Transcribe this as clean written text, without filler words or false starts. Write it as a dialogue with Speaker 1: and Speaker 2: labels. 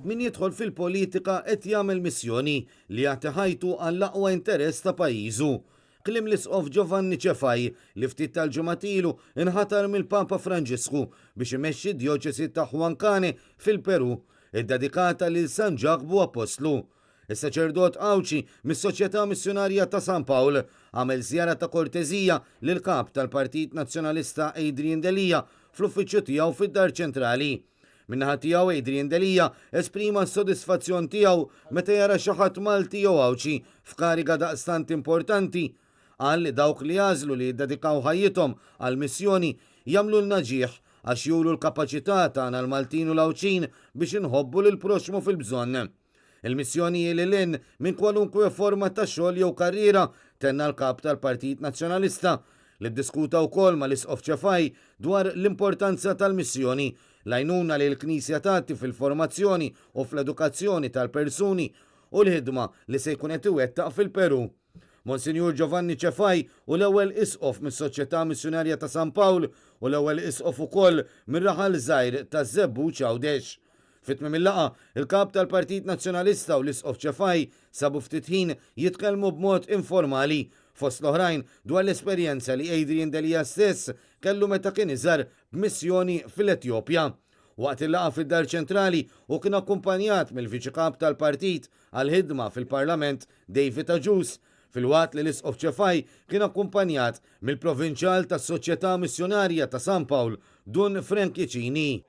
Speaker 1: Min jidħol fil-politika qed jagħmel missjoni li jagħti ħajtu għall-aqwa interess ta' pajjiżu. Kliem l-Isqof Giovanni Cefai li ftit tal-ġimgħat ilu nħatar mill-Papa Franġisku biex imexxi d-djoċesi ta' Huancane fil-Perù, iddedikata lil San Ġakbu Appostlu. Is-saċerdot Għawdxi mis-Soċjetà Missjunarja ta' San Pawl għamel żjara ta' korteżija lill-Kap tal-Partit Nazzjonalista Adrian Delia fl-uffiċċju tiegħu fid-Dar Ċentrali. Min-naħa tiegħu Adrian Delia esprima s-sodisfazzjon tiegħu meta jara xi ħadd Malti jew Għawdxi f'kariga daqstant importanti. Qal li dawk li jagħżlu li jiddedikaw ħajjithom għall-missjoni jagħmlulna ġieħ għax juru l-kapaċità tagħna l-Maltin u l-Għawdxin biex inħobbu lill-proxxmu fil-bżonn. Il-missjoni hi lil hinn minn kwalunkwe forma ta' xogħol jew karriera, tenna l-Kap tal-Partit Nazzjonalista, li ddiskuta wkoll mal-Isqof Cefai dwar l-importanza tal-missjoni, l-għajnuna li l-Knisja tagħti fil-formazzjoni u fl-edukazzjoni tal-persuni u l-ħidma li se jkun qed iwettaq fil-Perù. Monsinjur Giovanni Cefai hu l-ewwel Isqof mis-Soċjetà Missjunarja ta' San Pawl u l-ewwel Isqof ukoll mir-raħal żgħir taż-Żebbuġ Għawdex. Fi tmiem il-laqgħa, il-Kap tal-Partit Nazzjonalista u l-Isqof Cefai sabu ftit ħin jitkellmu b'mod informali, fost l-oħrajn dwar l-esperjenza li Adrian Delia stess kellu meta kien iżgħar b'missjoni fil-Etjopja. Waqt il-laqgħa fid-Dar Ċentrali hu kien akkumpanjat mill-Viċi Kap tal-Partit għall-Ħidma fil-Parlament David Agius, filwaqt li l-Isqof Cefai kien akkumpanjat mill-Provinċjal tas-Soċjetà Missjunarja ta' San Pawl, Dun Frank Icini.